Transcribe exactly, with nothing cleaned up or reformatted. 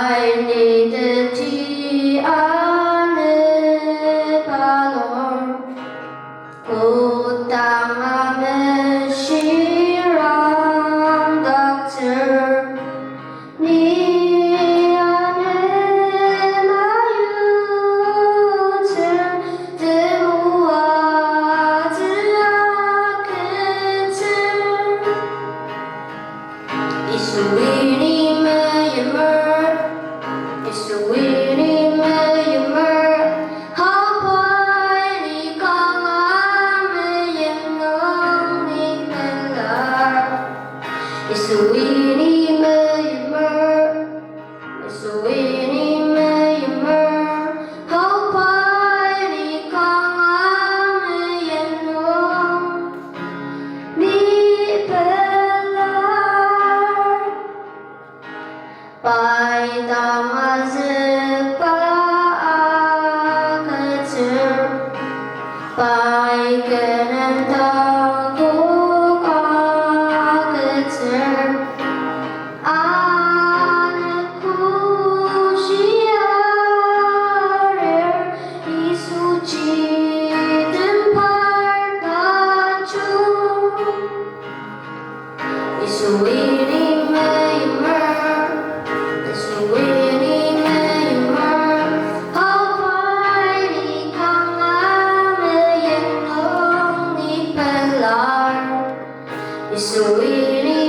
Aini tadi ane palor, kutang ame sirang dakter, ni ane mayu ter, temua tia keter. Jesu wini mayamer, Jesu wini mayamer, haopai ni kangam mayan nung ni pelar. Jesu wini mayamer, Jesu wini mayamer, haopai ni kangam mayan nung ni pelar. Paitang ajipa a keter, pai kanan tangkuk a keter, ana khusi arer, Jesu chiu dinpar pachu. Jesu wini mayamer, Jesu wini mayamer, haopai ni kangam mayan nung ni pelar. Jesu wini